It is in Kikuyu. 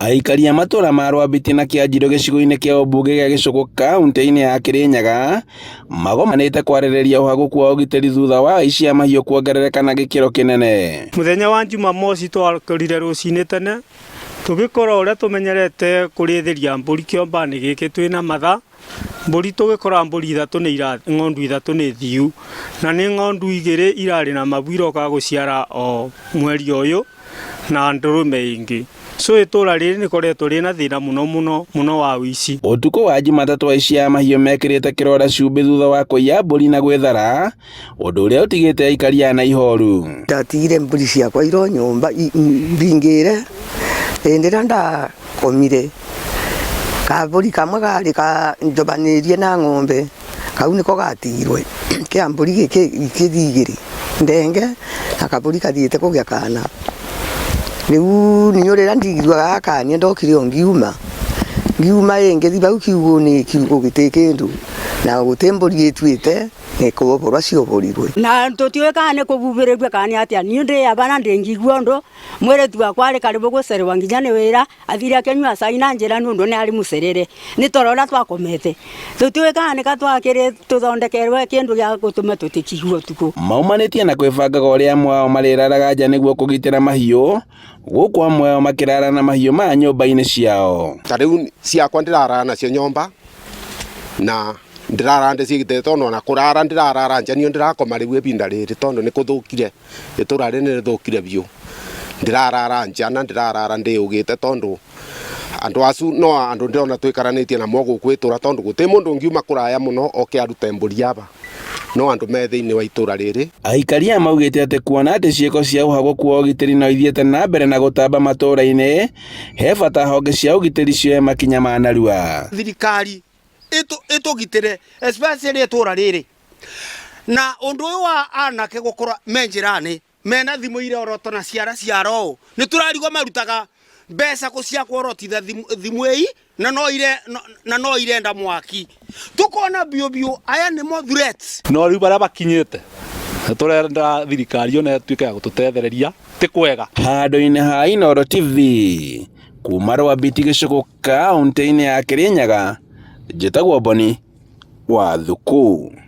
Aikari a matũra ma Rwambiti na Kĩanjirũ gĩcigo-inĩ kĩa ũmbunge gĩa Gĩcũgũ kaunti-inĩ ya Kĩrĩnyaga magomanĩte kwarĩrĩria ũhagũku wa ũgitĩri thutha wa aici a mahiũ kuongerereka na gĩkĩro kĩnene. Mũthenya wa Njumamosi twakorire rũcinĩ tene tũgĩkora ũrĩa tũmenyerete kũrĩithĩria mbũri kĩomba-inĩ gĩkĩ twĩna matha, mbũri tũgĩkora mbũri ithatũ nĩ ira, ng'ondu ithatũ nĩ thiu, na nĩ ng'ondu igĩrĩ irarĩ na mabu iroka gũciara o mweri ũyũ. Na ndũrũme ĩngĩ. So itũra rĩrĩ rĩkoretwo rĩna thĩna mũno mũno mũno wa ũici. Ũtukũ wa Jumatatũ aici a mahiũ mekĩrĩte kĩronda cumbĩ thutha wa kũiya mbũri na gwĩthara, ũndũ ũrĩa ũtigĩte aikari aya na ihoru. Ndatigire mbũri ciakwa iro nyũmba mbingĩre, hĩndĩ ĩrĩa ndakomire, kabũri kamwe karĩ njobanĩirie na ng'ombe. Kau nĩko gatigirwe kĩa mbũri gĩkĩthiĩ igĩrĩ ndenge na kabũri kathiĩte kũgĩa kana. Rĩu niĩ rĩrĩa ndigirwe gaka niĩ ndokire o ngiuma, ngiuma ĩ ngĩthiĩ bau kiugũ-inĩ kiugũ gĩtĩ kĩndũ na gũtĩ mbũri ĩtuĩte nĩ kũoborwo cioborirwe. Na tũtiũĩ kana nĩ kũbubĩrĩrio kana nĩ atĩa, niĩ ndĩ aba na ndĩngĩigua ũndũ, mwĩrĩtu wakwa arĩ karibu gũcererwo nginya nĩ wĩra. Athire akĩnyua cai na njĩra nĩ ũndũ nĩ arĩ mũcerere nĩ toro ũrĩa twakomete. Tũtiũĩ kana nĩ ka twakĩrĩ tũthondekerwe kĩndũ gĩa gũtũma tũtikigua ũtukũ. Maumanĩtie na kwĩbangaga ũrĩa amwe ao marĩraraga nja nĩguo kũgitĩra mahiũ, gũkũ amwe ao makĩrara na mahiũ maya nyũmba-inĩ ciao. Ta rĩu ciakwa ndĩrarara nacio nyũmba na ndĩrarara ndĩciĩgitĩte tondũ ona kũrara ndĩrarara nja niĩ ndĩrakoma rĩu ĩbinda rĩrĩ tondũ nĩ kũthũkire. Itũra rĩrĩ nĩ rĩthũkire biũ, ndĩrarara nja na ndĩrarara ndĩũgĩte tondũ andũ acu no andũ ndĩrona tũikaranĩtie namo gũkũ itũra tondũ gũtirĩ mũndũ ũngiuma kũraya mũno oke arute mbũri aba, no andũ me thĩinĩ wa itũra rĩrĩ. Aikari aya maugĩte atĩ kuona atĩ ciĩko cia ũhagũku wa ũgitĩri no ithiĩte na mbere na gũtamba matũra-inĩ, he bata honge cia ũgitĩri cioe makinya ma narua. Thirikari ĩtũgitĩre especially itũra rĩrĩ. Na ũndũ ũyũ wa anake gũkorwo me njĩra-inĩ mena thimũ irorotwo na ciara ciara ũũ, nĩ tũrarigwo marutaga mbeca kũ cia kworotithia thimũ ĩi na no ire na no irenda mwaki. Tũkona biũ biũ aya nĩmo threats. No rĩu barĩa bakinyĩte nĩ tũrenda thirikari ona ĩtuĩke ya gũtũtethereria ti kwega. Handũ-inĩ ha Inooro TV, kuma Rwambiti gĩcũgũ kaũntĩ-inĩ ya Kĩrĩnyaga, njĩtagwo Boni wa Thuku.